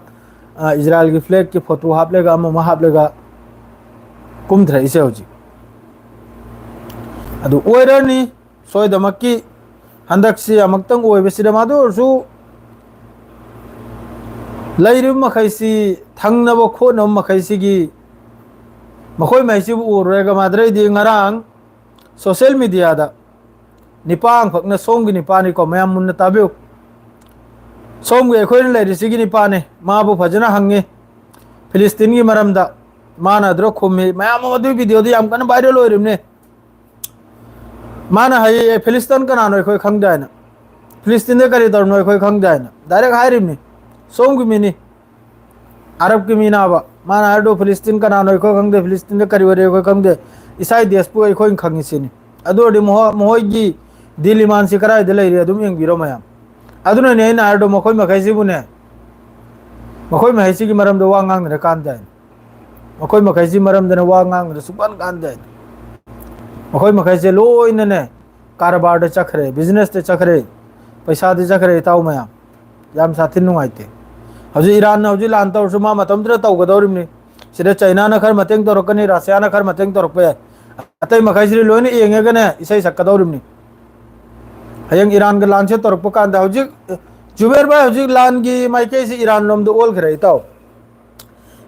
ꯑ, ꯏꯖꯔꯥꯏꯜꯒꯤ flagꯀꯤ photo ꯍꯥꯞꯂꯒ, ꯑꯃ ꯑꯃ ꯍꯥꯞꯂꯒ ꯀꯨꯝꯊꯔꯛꯏꯁꯦ ꯍꯧꯖꯤꯛ꯫ ꯑꯗꯨ ꯑꯣꯏꯔꯅꯤ ꯁꯣꯏꯗꯃꯛꯀꯤ꯫ ꯍꯟꯗꯛꯁꯤ ꯑꯃꯨꯛꯇꯪ ꯑꯣꯏꯕꯁꯤꯗ, ꯑꯗꯨ ꯑꯣꯏꯔꯁꯨ ꯂꯩꯔꯤꯕ ꯃꯈꯩꯁꯤ, ꯊꯪꯅꯕ ꯈꯣꯠꯅꯕ ꯃꯈꯩꯁꯤꯒꯤ, ꯃꯈꯣꯏ ꯃꯍꯩꯁꯤꯕꯨ ꯎꯔꯨꯔꯒ, ꯃꯗꯨꯗꯩꯗꯤ ꯉꯔꯥꯡ social mediaꯗ ꯅꯤꯄꯥ ꯑꯃꯈꯛꯅ, ꯁꯣꯝꯒꯤ ꯅꯤꯄꯥꯅꯤꯀꯣ, ꯃꯌꯥꯝ ꯃꯨꯟꯅ ꯇꯥꯕꯤꯌꯨ꯫ ꯁꯣꯝꯒꯤ ꯑꯩꯈꯣꯏꯅ ꯂꯩꯔꯤꯁꯤꯒꯤ ꯅꯤꯄꯥꯅꯤ, ꯃꯥꯕꯨ ꯐꯖꯅ ꯍꯪꯉꯤ, ꯐꯤꯂꯤꯁꯇꯤꯟꯒꯤ ꯃꯔꯝꯗ꯫ ꯃꯥꯅ ꯑꯗꯨꯗ ꯈꯨꯝꯃꯤ, ꯃꯌꯥꯝ ꯑꯃ ꯑꯗꯨꯒꯤ videoꯗꯨ ꯌꯥꯝ ꯀꯟꯅ viral ꯑꯣꯏꯔꯤꯕꯅꯦ꯫ ꯃꯥꯅ ꯍꯥꯏꯌꯦ, "ꯑꯦ, ꯐꯤꯂꯤꯁꯇꯤꯟ ꯀꯅꯥꯅꯣ ꯑꯩꯈꯣꯏ ꯈꯪꯗꯦ" ꯍꯥꯏꯅ꯫ "ꯐꯤꯂꯤꯁꯇꯤꯟꯗ ꯀꯔꯤ ꯇꯧꯔꯤꯅꯣ ꯑꯩꯈꯣꯏ ꯈꯪꯗꯦ" ꯍꯥꯏꯅ direct ꯍꯥꯏꯔꯤꯕꯅꯤ꯫ ꯁꯣꯝꯒꯤ ꯃꯤꯅꯤ, ꯑꯔꯕꯀꯤ ꯃꯤꯅꯥꯕ꯫ ꯃꯥꯅ ꯍꯥꯏꯔꯤꯗꯣ, "ꯐꯤꯂꯤꯁꯇꯤꯟ ꯀꯅꯥꯅꯣ ꯑꯩꯈꯣꯏ ꯈꯪꯗꯦ, ꯐꯤꯂꯤꯁꯇꯤꯟꯗ ꯀꯔꯤ ꯑꯣꯏꯔꯦ ꯑꯩꯈꯣꯏ ꯈꯪꯗꯦ, ꯏꯁꯥꯒꯤ ꯗꯦꯁꯄꯨ ꯑꯩꯈꯣꯏꯅ ꯈꯪꯉꯤꯁꯤꯅꯤ꯫ ꯑꯗꯨ ꯑꯣꯏꯔꯗꯤ ꯃꯍꯣ-, ꯃꯈꯣꯏꯒꯤ ꯗꯤꯂꯤꯃꯥꯟꯁꯤ ꯀꯗꯥꯏꯗ ꯂꯩꯔꯤ ꯑꯗꯨꯝ ꯌꯦꯡꯕꯤꯔꯣ ꯃꯌꯥꯝ꯫ ꯑꯗꯨꯅꯅꯦ ꯑꯩꯅ ꯍꯥꯏꯔꯗꯣ, ꯃꯈꯣꯏ ꯃꯈꯩꯁꯤꯕꯨꯅꯦ, ꯃꯈꯣꯏ ꯃꯈꯩꯁꯤꯒꯤ ꯃꯔꯝꯗ ꯋꯥ ꯉꯥꯡꯅꯔꯀꯥꯟꯗ ꯍꯥꯏꯅ, ꯃꯈꯣꯏ ꯃꯈꯩꯁꯤ ꯃꯔꯝꯗꯅ ꯋꯥ ꯉꯥꯡꯅꯔ ꯁꯨꯡꯀꯥꯟ ꯀꯥꯟꯗ ꯍꯥꯏꯅ, ꯃꯈꯣꯏ ꯃꯈꯩꯁꯦ ꯂꯣꯏꯅꯅꯦ ꯀꯔꯕꯥꯔꯗ ꯆꯠꯈ꯭ꯔꯦ, ꯕꯤꯖꯤꯅꯦꯁꯇ ꯆꯠꯈ꯭ꯔꯦ, ꯄꯩꯁꯥꯗ ꯆꯠꯈ꯭ꯔꯦ꯫ ꯏꯇꯥꯎ ꯃꯌꯥꯝ, ꯌꯥꯝ ꯁꯥꯊꯤꯅ ꯅꯨꯡꯉꯥꯏꯇꯦ꯫ ꯍꯧꯖꯤꯛ ꯏꯔꯥꯟꯅ ꯍꯧꯖꯤꯛ ꯂꯥꯟ ꯇꯧꯔꯁꯨ ꯃꯥ ꯃꯇꯣꯝꯇꯅ ꯇꯧꯒꯗꯧꯔꯤꯕꯅꯤ꯫ ꯁꯤꯗ ꯆꯩꯅꯥꯅ ꯈꯔ ꯃꯇꯦꯡ ꯇꯧꯔꯛꯀꯅꯤ, ꯔꯁꯤꯌꯥꯅ ꯈꯔ ꯃꯇꯦꯡ ꯇꯧꯔꯛꯄ ꯌꯥꯏ꯫ ꯑꯇꯩ ꯃꯈꯩꯁꯤꯗꯤ ꯂꯣꯏꯅ ꯌꯦꯡꯉꯒꯅꯦ ꯏꯁꯩ ꯁꯛꯀꯗꯧꯔꯤꯕꯅꯤ꯫ ꯍꯌꯦꯡ ꯏꯔꯥꯟꯒ ꯂꯥꯟꯁꯦ ꯇꯧꯔꯛꯄ ꯀꯥꯟꯗ, ꯍꯧꯖꯤꯛ ꯖꯨꯕꯦꯔ ꯚꯥꯏ, ꯍꯧꯖꯤꯛ ꯂꯥꯟꯒꯤ ꯃꯥꯏꯀꯩꯁꯤ ꯏꯔꯥꯟ ꯂꯣꯝꯗ ꯑꯣꯜꯈ꯭ꯔꯦ ꯏꯇꯥꯎ꯫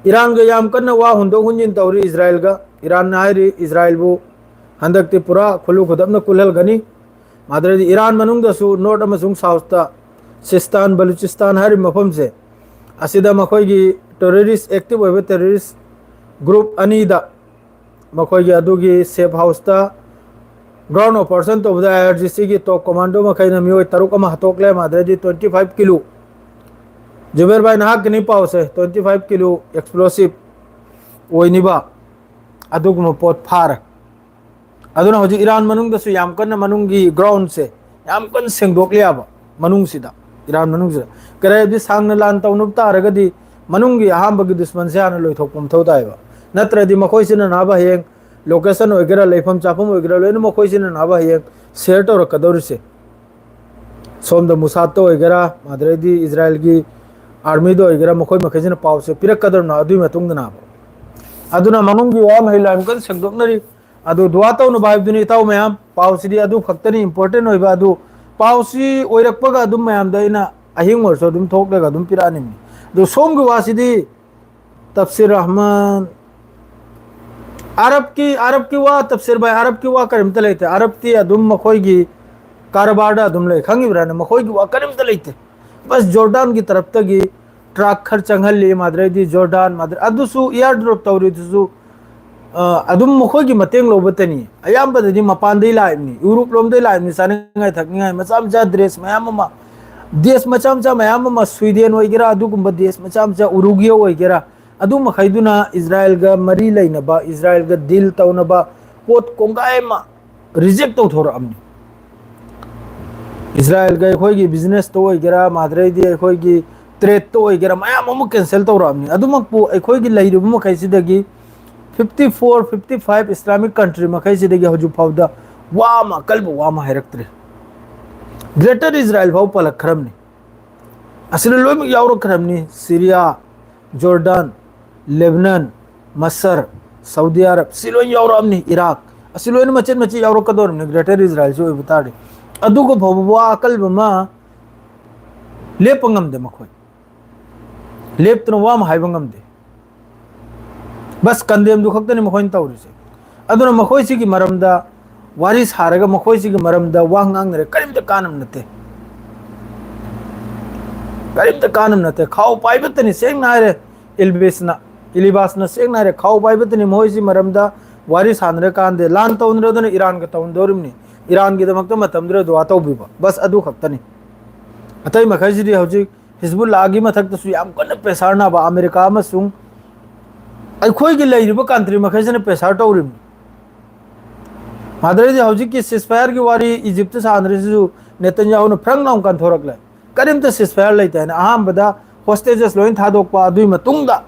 ꯏꯔꯥꯟꯒ ꯌꯥꯝ ꯀꯟꯅ ꯋꯥ ꯍꯨꯟꯗꯣꯛ ꯍꯨꯟꯖꯤꯟ ꯇꯧꯔꯤ ꯏꯖꯔꯥꯏꯜꯒ꯫ ꯏꯔꯥꯟꯅ ꯍꯥꯏꯔꯤ ꯏꯖꯔꯥꯏꯜꯕꯨ ꯍꯟꯗꯛꯇꯤ ꯄꯨꯔꯥ ꯈꯨꯜꯂꯨ ꯈꯨꯗꯞꯅ ꯀꯨꯜꯍꯜꯒꯅꯤ꯫ ꯃꯥꯗ꯭ꯔꯗꯤ ꯏꯔꯥꯟ ꯃꯅꯨꯡꯗꯁꯨ ꯅꯣꯔꯠ ꯑꯃꯁꯨꯡ ꯁꯥꯎꯠꯇ ꯁꯤꯁꯇꯥꯟ, ꯕꯂꯨꯆꯤꯁꯇꯥꯟ ꯍꯥꯏꯔꯤꯕ ꯃꯐꯝꯁꯦ, ꯑꯁꯤꯗ ꯃꯈꯣꯏꯒꯤ ꯇꯦꯔꯣꯔꯤꯁ, ꯑꯦꯛꯇꯤꯚ ꯑꯣꯏꯕ ꯇꯦꯔꯣꯔꯤꯁ ꯒ꯭ꯔꯨꯞ ꯑꯅꯤꯗ ꯃꯈꯣꯏꯒꯤ ꯑꯗꯨꯒꯤ ꯁꯦꯐ ꯍꯥꯎꯁꯇ ꯒ꯭ꯔꯥꯎꯟ ꯑꯣꯄꯔꯦꯁꯟ ꯇꯧꯕꯗ ꯑꯥꯏ ꯑꯥꯔ ꯖꯤ ꯁꯤꯒꯤ ꯇꯣꯞ ꯀꯣꯃꯥꯟꯗꯣ ꯃꯈꯩꯅ ꯃꯤꯑꯣꯏ ꯇꯔꯨꯛ ꯑꯃ ꯍꯥꯠꯇꯣꯛꯂꯦ꯫ ꯃꯥꯗ꯭ꯔꯗꯤ ꯇ꯭ꯋꯦꯟꯇꯤ ꯐꯥꯏꯚ ꯀꯤꯂꯣ, ꯖꯨꯕꯦꯔ ꯚꯥꯏ, ꯅꯍꯥꯛꯀꯤꯅꯤ ꯄꯥꯎꯁꯦ, ꯇ꯭ꯋꯦꯟꯇꯤ ꯐꯥꯏꯚ ꯀꯤꯂꯣ ꯑꯦꯛꯁꯄ꯭ꯂꯣꯁꯤꯞ ꯑꯣꯏꯅꯤꯕ ꯑꯗꯨꯒꯨꯝꯕ ꯄꯣꯠ ꯐꯥꯔꯦ꯫ ꯑꯗꯨꯅ ꯍꯧꯖꯤꯛ ꯏꯔꯥꯟ ꯃꯅꯨꯡꯗꯁꯨ ꯌꯥꯝ ꯀꯟꯅ ꯃꯅꯨꯡꯒꯤ ꯒ꯭ꯔꯥꯎꯟꯁꯦ ꯌꯥꯝ ꯀꯟꯅ ꯁꯦꯡꯗꯣꯛꯂꯤꯌꯥꯕ ꯃꯅꯨꯡꯁꯤꯗ, ꯏꯔꯥꯟ ꯃꯅꯨꯡꯁꯤꯗ꯫ ꯀꯔꯤ ꯍꯥꯏꯕꯗꯤ, ꯁꯥꯡꯅ ꯂꯥꯟ ꯇꯧꯅꯕ ꯇꯥꯔꯒꯗꯤ ꯃꯅꯨꯡꯒꯤ ꯑꯍꯥꯝꯕꯒꯤ ꯗꯨꯁꯃꯟꯁꯦ ꯍꯥꯟꯅ ꯂꯣꯏꯊꯣꯛꯄ ꯃꯊꯧ ꯇꯥꯏꯕ꯫ ꯅꯠꯇ꯭ꯔꯗꯤ ꯃꯈꯣꯏꯁꯤꯅ ꯅꯥꯕ ꯍꯌꯦꯡ ꯂꯣꯀꯦꯁꯟ ꯑꯣꯏꯒꯦꯔꯥ, ꯂꯩꯐꯝ ꯆꯥꯐꯝ ꯑꯣꯏꯒꯦꯔꯥ, ꯂꯣꯏꯅ ꯃꯈꯣꯏꯁꯤꯅ ꯅꯥꯕ ꯍꯌꯦꯡ ꯁꯤꯌꯔ ꯇꯧꯔꯛꯀꯗꯧꯔꯤꯁꯦ꯫ ꯁꯣꯝꯗ ꯃꯨꯁꯥꯠꯇ ꯑꯣꯏꯒꯦꯔꯥ, ꯑꯗꯩꯗꯤ ꯏꯖꯔꯥꯏꯜꯒꯤ ꯑꯥꯔꯃꯤꯗ ꯑꯣꯏꯒꯦꯔꯥ, ꯃꯈꯣꯏ ꯃꯈꯩꯁꯤꯅ ꯄꯥꯎꯁꯦ ꯄꯤꯔꯛꯀꯗꯧꯔꯤꯅꯣ ꯑꯗꯨꯒꯤ ꯃꯇꯨꯡꯗꯅ꯫ ꯑꯗꯨꯅ ꯃꯅꯨꯡꯒꯤ ꯋꯥ ꯃꯍꯩ ꯂꯣꯏ ꯀꯟꯅ ꯁꯦꯡꯗꯣꯛꯅꯔꯤ꯫ ꯑꯗꯨ ꯗꯨꯋꯥ ꯇꯧꯅꯕ ꯍꯥꯏꯕꯗꯨꯅꯤ, ꯏꯇꯥꯎ ꯃꯌꯥꯝ꯫ ꯄꯥꯎꯁꯤꯗꯤ ꯑꯗꯨ ꯈꯛꯇꯅꯤ ꯏꯝꯄꯣꯔꯇꯦꯟ ꯑꯣꯏꯕ꯫ ꯑꯗꯨ ꯄꯥꯎꯁꯤ ꯑꯣꯏꯔꯛꯄꯒ ꯑꯗꯨꯝ ꯃꯌꯥꯝꯗ ꯑꯩꯅ ꯑꯍꯤꯡ ꯑꯣꯏꯔꯁꯨ ꯑꯗꯨꯝ ꯊꯣꯛꯂꯒ ꯑꯗꯨꯝ ꯄꯤꯔꯛꯑꯅꯤꯡꯉꯤ꯫ ꯑꯗꯨ ꯁꯣꯝꯒꯤ ꯋꯥꯁꯤꯗꯤ, ꯇꯞꯁꯤꯔ ꯔꯍꯃꯟ, ꯑꯔꯕꯀꯤ, ꯑꯔꯕꯀꯤ ꯋꯥ, ꯇꯞꯁꯤꯔ ꯚꯥꯏ, ꯑꯔꯕꯀꯤ ꯋꯥ ꯀꯔꯤꯝꯇ ꯂꯩꯇꯦ꯫ ꯑꯔꯕꯇꯤ ꯑꯗꯨꯝ ꯃꯈꯣꯏꯒꯤ ꯀꯔꯕꯥꯔꯗ ꯑꯗꯨꯝ ꯂꯩ, ꯈꯪꯉꯤꯕ꯭ꯔꯥꯅꯦ? ꯃꯈꯣꯏꯒꯤ ꯋꯥ ꯀꯔꯤꯝꯇ ꯂꯩꯇꯦ꯫ ꯕꯁ ꯖꯣꯔꯗꯥꯟꯒꯤ ꯇꯔꯞꯇꯒꯤ ꯇ꯭ꯔꯛ ꯈꯔ ꯆꯪꯍꯜꯂꯤ, ꯃꯥꯗ꯭ꯔꯩꯗꯤ ꯖꯣꯔꯗꯥꯟ, ꯃꯥꯗ꯭ꯔꯩ, ꯑꯗꯨꯁꯨ ꯏꯌꯥꯔ ꯗ꯭ꯔꯣꯞ ꯇꯧꯔꯤꯗꯨꯁꯨ, ꯑ, ꯑꯗꯨꯝ ꯃꯈꯣꯏꯒꯤ ꯃꯇꯦꯡ ꯂꯧꯕꯇꯅꯤ꯫ ꯑꯌꯥꯝꯕꯗꯗꯤ ꯃꯄꯥꯟꯗꯩ ꯂꯥꯛꯏꯕꯅꯤ, ꯌꯨꯔꯣꯞ ꯂꯣꯝꯗꯩ ꯂꯥꯛꯏꯕꯅꯤ, ꯆꯥꯅꯤꯡꯉꯥꯏ ꯊꯛꯅꯤꯡꯉꯥꯏ ꯃꯆꯥ ꯃꯆꯥ, ꯗ꯭ꯔꯦꯁ ꯃꯌꯥꯝ ꯑꯃ, ꯗꯦꯁ ꯃꯆꯥ ꯃꯆꯥ ꯃꯌꯥꯝ ꯑꯃ, ꯁ꯭ꯋꯤꯗꯦꯟ ꯑꯣꯏꯒꯦꯔꯥ, ꯑꯗꯨꯒꯨꯝꯕ ꯗꯦꯁ ꯃꯆꯥ ꯃꯆꯥ, ꯎꯔꯨꯒ꯭ꯋꯦ ꯑꯣꯏꯒꯦꯔꯥ, ꯑꯗꯨ ꯃꯈꯩꯗꯨꯅ ꯏꯖꯔꯥꯏꯜꯒ ꯃꯔꯤ ꯂꯩꯅꯕ, ꯏꯖꯔꯥꯏꯜꯒ ꯗꯤꯜ ꯇꯧꯅꯕ ꯄꯣꯠ ꯀꯣꯡꯒꯥꯏ ꯑꯃ ꯔꯤꯖꯦꯛ ꯇꯧꯊꯣꯔꯛꯑꯕꯅꯤ꯫ ꯏꯖꯔꯥꯏꯜꯒ ꯑꯩꯈꯣꯏꯒꯤ ꯕꯤꯖꯤꯅꯦꯁꯇ ꯑꯣꯏꯒꯦꯔꯥ, ꯃꯥꯗ꯭ꯔꯩꯗꯤ ꯑꯩꯈꯣꯏꯒꯤ ꯇ꯭ꯔꯦꯗꯇ ꯑꯣꯏꯒꯦꯔꯥ, ꯃꯌꯥꯝ ꯑꯃ ꯀꯦꯟꯁꯦꯜ ꯇꯧꯔꯛꯑꯕꯅꯤ꯫ ꯑꯗꯨꯃꯛꯄꯨ ꯑꯩꯈꯣꯏꯒꯤ ꯂꯩꯔꯤꯕ ꯃꯈꯩꯁꯤꯗꯒꯤ fifty four, fifty five Islamic country ꯃꯈꯩꯁꯤꯗꯒꯤ ꯍꯧꯖꯤꯛ ꯐꯥꯎꯗ ꯋꯥ ꯑꯃ, ꯑꯀꯜꯕ ꯋꯥ ꯑꯃ ꯍꯥꯏꯔꯛꯇ꯭ꯔꯤ꯫ ꯒ꯭ꯔꯦꯇꯔ ꯏꯖꯔꯥꯏꯜ ꯐꯥꯎ ꯄꯜꯂꯛꯈ꯭ꯔꯕꯅꯤ꯫ ꯑꯁꯤꯗ ꯂꯣꯏꯅꯃꯛ ꯌꯥꯎꯔꯛꯈ꯭ꯔꯕꯅꯤ꯫ ꯁꯤꯔꯤꯌꯥ, ꯖꯣꯔꯗꯥꯟ, ꯂꯦꯕꯅꯟ, ꯃꯁꯔ, ꯁꯥꯎꯗꯤ ꯑꯔꯕ, ꯁꯤ ꯂꯣꯏ ꯌꯥꯎꯔꯛꯑꯕꯅꯤ꯫ ꯏꯔꯥꯛ, ꯑꯁꯤ ꯂꯣꯏꯅ ꯃꯆꯦꯠ ꯃꯆꯦꯠ ꯌꯥꯎꯔꯛꯀꯗꯧꯔꯕꯅꯤ꯫ ꯒ꯭ꯔꯦꯇꯔ ꯏꯖꯔꯥꯏꯜꯁꯨ ꯑꯣꯏꯕ ꯇꯥꯔꯗꯤ, ꯑꯗꯨꯒ ꯐꯥꯎꯕ ꯋꯥ ꯑꯀꯜꯕ ꯑꯃ ꯂꯦꯞꯄ ꯉꯝꯗꯦ꯫ ꯃꯈꯣꯏ ꯂꯦꯞꯇꯅ ꯋꯥ ꯑꯃ ꯍꯥꯏꯕ ꯉꯝꯗꯦ꯫ ꯕꯁ ꯀꯟꯗꯦꯝꯗꯨ ꯈꯛꯇꯅꯤ ꯃꯈꯣꯏꯅ ꯇꯧꯔꯤꯁꯦ꯫ ꯑꯗꯨꯅ ꯃꯈꯣꯏꯁꯤꯒꯤ ꯃꯔꯝꯗ ꯋꯥꯔꯤ ꯁꯥꯔꯒ, ꯃꯈꯣꯏꯁꯤꯒꯤ ꯃꯔꯝꯗ ꯋꯥ ꯉꯥꯡꯅꯔꯦ, ꯀꯔꯤꯝꯇ ꯀꯥꯟꯅꯕ ꯅꯠꯇꯦ꯫ ꯀꯔꯤꯝꯇ ꯀꯥꯟꯅꯕ ꯅꯠꯇꯦ꯫ ꯈꯥꯎ ꯄꯥꯏꯕꯇꯅꯤ, ꯁꯦꯡꯅ ꯍꯥꯏꯔꯦ꯫ ꯏꯜꯕꯤꯁꯅ, ꯏꯂꯤꯕꯥꯁꯅ ꯁꯦꯡꯅ ꯍꯥꯏꯔꯦ, ꯈꯥꯎ ꯄꯥꯏꯕꯇꯅꯤ ꯃꯈꯣꯏꯁꯤ ꯃꯔꯝꯗ ꯋꯥꯔꯤ ꯁꯥꯟꯅꯔꯀꯥꯟꯗ꯫ ꯂꯥꯟ ꯇꯧꯅꯔꯗꯅ ꯏꯔꯥꯟꯒ ꯇꯧꯅꯗꯧꯔꯤꯕꯅꯤ꯫ ꯏꯔꯥꯟꯒꯤꯗꯃꯛꯇ ꯃꯇꯝꯗꯨꯗ ꯗꯨꯋꯥ ꯇꯧꯕꯤꯕ, ꯕꯁ ꯑꯗꯨ ꯈꯛꯇꯅꯤ꯫ ꯑꯇꯩ ꯃꯈꯩꯁꯤꯗꯤ ꯍꯧꯖꯤꯛ ꯍꯤꯖꯕꯨꯜꯂꯥꯒꯤ ꯃꯊꯛꯇꯁꯨ ꯌꯥꯝ ꯀꯟꯅ ꯄ꯭ꯔꯦꯁꯥꯔ ꯅꯥꯕ ꯑꯃꯦꯔꯤꯀꯥ ꯑꯃꯁꯨꯡ ꯑꯩꯈꯣꯏꯒꯤ ꯂꯩꯔꯤꯕ ꯀꯟꯇ꯭ꯔꯤ ꯃꯈꯩꯁꯤꯅ ꯄ꯭ꯔꯦꯁꯥꯔ ꯇꯧꯔꯤꯕꯅꯤ꯫ ꯃꯥꯗ꯭ꯔꯩꯗꯤ ꯍꯧꯖꯤꯛꯀꯤ ꯁꯤꯁꯐꯥꯌꯔꯒꯤ ꯋꯥꯔꯤ ꯏꯖꯤꯞꯇ ꯁꯥꯟꯅꯔꯤꯁꯤꯁꯨ ꯅꯦꯇꯟꯌꯥꯍꯨꯅ ꯐ꯭ꯔꯪ ꯂꯥꯎꯅ ꯀꯟꯊꯣꯔꯛꯂꯦ꯫ ꯀꯔꯤꯝꯇ ꯁꯤꯁꯐꯥꯌꯔ ꯂꯩꯇꯦ ꯍꯥꯏꯅ꯫ ꯑꯍꯥꯟꯕꯗ ꯍꯣꯁꯇꯦꯖꯦꯁ ꯂꯣꯏꯅ ꯊꯥꯗꯣꯛꯄ, ꯑꯗꯨꯒꯤ ꯃꯇꯨꯡꯗ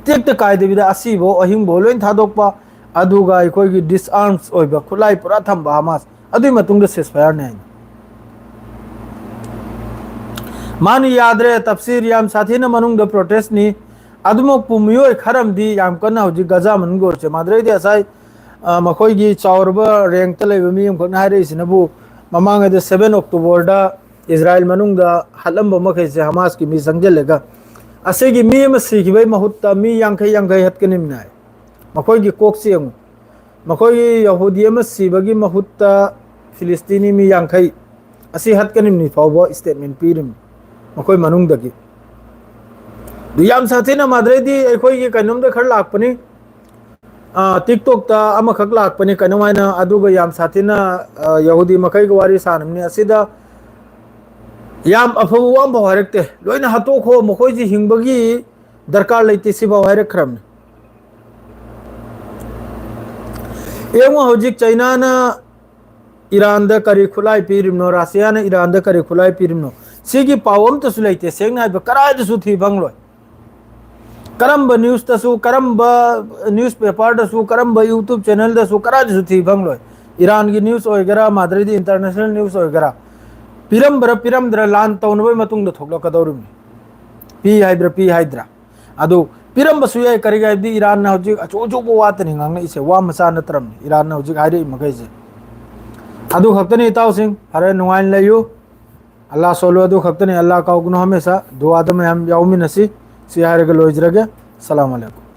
ꯇꯦꯛꯇ ꯀꯥꯏꯗꯕꯤꯗ ꯑꯁꯤꯕꯧ ꯑꯍꯤꯡꯕꯧ ꯂꯣꯏꯅ ꯊꯥꯗꯣꯛꯄ, ꯑꯗꯨꯒ ꯑꯩꯈꯣꯏꯒꯤ ꯗꯤꯁꯑꯥꯔꯝꯁ ꯑꯣꯏꯕ ꯈꯨꯠꯂꯥꯏ ꯄꯨꯔꯥ ꯊꯝꯕ ꯍꯃꯥꯁ, ꯑꯗꯨꯒꯤ ꯃꯇꯨꯡꯗ ꯁꯤꯁꯐꯥꯌꯔꯅꯦ ꯍꯥꯏꯅ꯫ ꯃꯥꯅ ꯌꯥꯗ꯭ꯔꯦ, ꯇꯞꯁꯤꯔ ꯌꯥꯝ ꯁꯥꯊꯤꯅ ꯃꯅꯨꯡꯗ ꯄ꯭ꯔꯣꯇꯦꯁꯅꯤ꯫ ꯑꯗꯨꯃꯛꯄꯨ ꯃꯤꯑꯣꯏ ꯈꯔ ꯑꯃꯗꯤ ꯌꯥꯝ ꯀꯟꯅ ꯍꯧꯖꯤꯛ ꯒꯖꯥ ꯃꯅꯨꯡꯒꯤ ꯑꯣꯏꯔꯁꯦ, ꯃꯥꯗ꯭ꯔꯩꯗꯤ ꯉꯁꯥꯏ, ꯑ, ꯃꯈꯣꯏꯒꯤ ꯆꯥꯎꯔꯕ ꯔꯦꯡꯛꯇ ꯂꯩꯕ ꯃꯤ ꯑꯃꯈꯛꯅ ꯍꯥꯏꯔꯛꯏꯁꯤꯅꯕꯨ, ꯃꯃꯥꯡꯉꯩꯗ seven Octoberꯗ ꯏꯖꯔꯥꯏꯜ ꯃꯅꯨꯡꯗ ꯍꯥꯠꯂꯝꯕ ꯃꯈꯩꯁꯦ ꯍꯃꯥꯁꯀꯤ ꯃꯤ ꯆꯪꯁꯤꯜꯂꯒ, ꯑꯁꯤꯒꯤ ꯃꯤ ꯑꯃ ꯁꯤꯈꯤꯕꯒꯤ ꯃꯍꯨꯠꯇ ꯃꯤ ꯌꯥꯡꯈꯩ ꯌꯥꯡꯈꯩ ꯍꯠꯀꯅꯤꯕꯅꯦ ꯍꯥꯏ꯫ ꯃꯈꯣꯏꯒꯤ ꯀꯣꯛꯁꯦ ꯌꯦꯡꯉꯨ꯫ ꯃꯈꯣꯏꯒꯤ ꯌꯍꯨꯗꯤ ꯑꯃ ꯁꯤꯕꯒꯤ ꯃꯍꯨꯠꯇ ꯐꯤꯂꯤꯁꯇꯤꯅꯤ ꯃꯤ ꯌꯥꯡꯈꯩ ꯑꯁꯤ ꯍꯠꯀꯅꯤ ꯐꯥꯎꯕ ꯁ꯭ꯇꯦꯠꯃꯦꯟ ꯄꯤꯔꯤꯕꯅꯤ ꯃꯈꯣꯏ ꯃꯅꯨꯡꯗꯒꯤ꯫ ꯑꯗꯨ ꯌꯥꯝ ꯁꯥꯊꯤꯅ ꯃꯥꯗ꯭ꯔꯩꯗꯤ ꯑꯩꯈꯣꯏꯒꯤ ꯀꯩꯅꯣꯝꯗ ꯈꯔ ꯂꯥꯛꯄꯅꯤ, ꯑ, ꯇꯤꯛꯇꯣꯛꯇ ꯑꯃꯈꯛ ꯂꯥꯛꯄꯅꯤ ꯀꯩꯅꯣꯝ ꯍꯥꯏꯅ, ꯑꯗꯨꯒ ꯌꯥꯝ ꯁꯥꯊꯤꯅ, ꯑ, ꯌꯍꯨꯗꯤ ꯃꯈꯩꯒ ꯋꯥꯔꯤ ꯁꯥꯟꯅꯕꯅꯤ꯫ ꯑꯁꯤꯗ ꯌꯥꯝ ꯑꯐꯕ ꯋꯥ ꯑꯃꯐꯥꯎ ꯍꯥꯏꯔꯛꯇꯦ꯫ ꯂꯣꯏꯅ ꯍꯥꯠꯇꯣꯛꯈꯣ, ꯃꯈꯣꯏꯁꯤ ꯍꯤꯡꯕꯒꯤ ꯗꯔꯀꯥꯔ ꯂꯩꯇꯦ ꯁꯤꯐꯥꯎ ꯍꯥꯏꯔꯛꯈ꯭ꯔꯕꯅꯤ꯫ ꯌꯦꯡꯉꯣ, ꯍꯧꯖꯤꯛ ꯆꯩꯅꯥꯅ ꯏꯔꯥꯟꯗ ꯀꯔꯤ ꯈꯨꯠꯂꯥꯏ ꯄꯤꯔꯤꯕꯅꯣ, ꯔꯁꯤꯌꯥꯅ ꯏꯔꯥꯟꯗ ꯀꯔꯤ ꯈꯨꯠꯂꯥꯏ ꯄꯤꯔꯤꯕꯅꯣ, ꯁꯤꯒꯤ ꯄꯥꯎ ꯑꯝꯇꯁꯨ ꯂꯩꯇꯦ꯫ ꯁꯦꯡꯅ ꯍꯥꯏꯕ, ꯀꯗꯥꯏꯗꯁꯨ ꯊꯤ ꯐꯪꯂꯣꯏ꯫ ꯀꯔꯝꯕ ꯅ꯭ꯌꯨꯁꯇꯁꯨ, ꯀꯔꯝꯕ ꯅ꯭ꯌꯨꯁꯄꯦꯄꯔꯗꯁꯨ, ꯀꯔꯝꯕ ꯌꯨꯇ꯭ꯌꯨꯕ ꯆꯦꯅꯦꯜꯗꯁꯨ, ꯀꯗꯥꯏꯗꯁꯨ ꯊꯤ ꯐꯪꯂꯣꯏ꯫ ꯏꯔꯥꯟꯒꯤ ꯅ꯭ꯌꯨꯁ ꯑꯣꯏꯒꯦꯔꯥ, ꯃꯥꯗ꯭ꯔꯗꯤ ꯏꯟꯇꯔꯅꯦꯁꯅꯦꯜ ꯅ꯭ꯌꯨꯁ ꯑꯣꯏꯒꯦꯔꯥ, ꯄꯤꯔꯝꯕ꯭ꯔꯥ ꯄꯤꯔꯝꯗ꯭ꯔꯥ, ꯂꯥꯟ ꯇꯧꯅꯕꯒꯤ ꯃꯇꯨꯡꯗ ꯊꯣꯛꯂꯛꯀꯗꯧꯔꯤꯕꯅꯤ꯫ ꯄꯤ ꯍꯥꯏꯕ꯭ꯔꯥ ꯄꯤ ꯍꯥꯏꯗ꯭ꯔꯥ? ꯑꯗꯨ ꯄꯤꯔꯝꯕꯁꯨ ꯌꯥꯏ꯫ ꯀꯔꯤꯒꯤ ꯍꯥꯏꯕꯗꯤ ꯏꯔꯥꯟꯅ ꯍꯧꯖꯤꯛ ꯑꯆꯧ ꯑꯆꯧꯕ ꯋꯥꯇꯅꯤ ꯉꯥꯡꯅꯛꯏꯁꯦ, ꯋꯥ ꯃꯆꯥ ꯅꯠꯇ꯭ꯔꯕꯅꯤ ꯏꯔꯥꯟꯅ ꯍꯧꯖꯤꯛ ꯍꯥꯏꯔꯛꯏ ꯃꯈꯩꯁꯦ꯫ ꯑꯗꯨ ꯈꯛꯇꯅꯤ ꯏꯇꯥꯎꯁꯤꯡ, ꯐꯔꯦ, ꯅꯨꯡꯉꯥꯏꯅ ꯂꯩꯌꯨ꯫ ꯑꯜꯂꯥ ꯁꯣꯜꯂꯨ, ꯑꯗꯨ ꯈꯛꯇꯅꯤ꯫ ꯑꯜꯂꯥ ꯀꯥꯎꯒꯅꯨ ꯍꯃꯦꯁꯥ, ꯗꯨꯋꯥꯗ ꯃꯌꯥꯝ ꯌꯥꯎꯃꯤꯟꯅꯁꯤ꯫ ꯁꯤ ꯍꯥꯏꯔꯒ ꯂꯣꯏꯖꯔꯒꯦ꯫ ꯁꯂꯥꯝ ꯑꯂꯩꯀꯨꯝ꯫